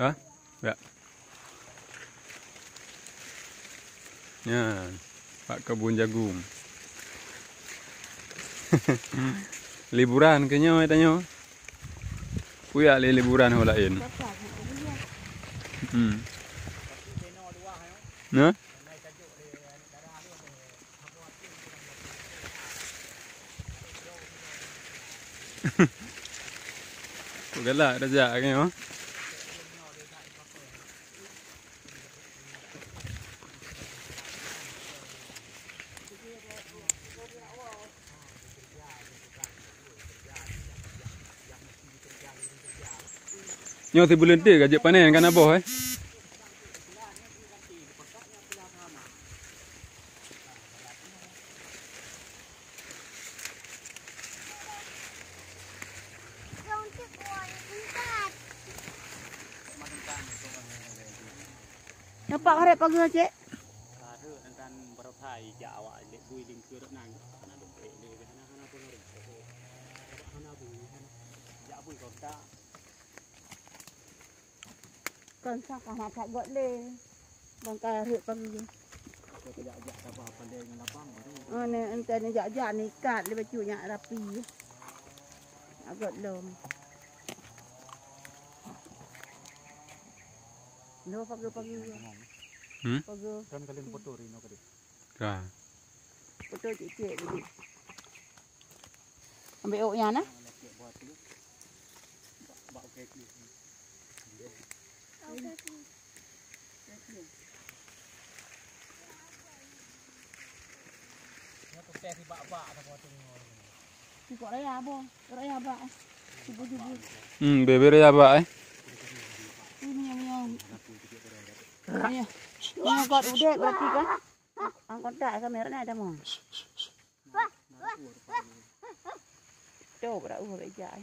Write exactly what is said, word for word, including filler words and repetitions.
Ha? Ya. Nyan, bak kebun jagung. Liburan keu nyoe tanyoe. Kuyak lé liburan ho laén. Hmm. Nah? Kok galak dah jak kan, oh? Nyoe sibuleuen teuk ka jeuet panen ka na boh, eh. Nampak karet pageue, Cek? Kon sa ka na that göt lé. Bang ka rhot pagi. Oh, ni entah ni jak-jak ni ikat lé bacut nyak rapi. Nak göt lom. Lo pagi-pagi. Hmm? Pagi. Kan kalian foto ri no kadi. Ka. Betul cik-cik tadi. Ambil uk nyan, eh? Cukup raya, boh. Raya, bak, eh. Cuba, cuba. Hmm, bebe raya, bak, eh. Ini yang, yang. Ini. Ini kot udah berarti kan? Angkot tak kamera ni ada mau. Coba dah uh bejak.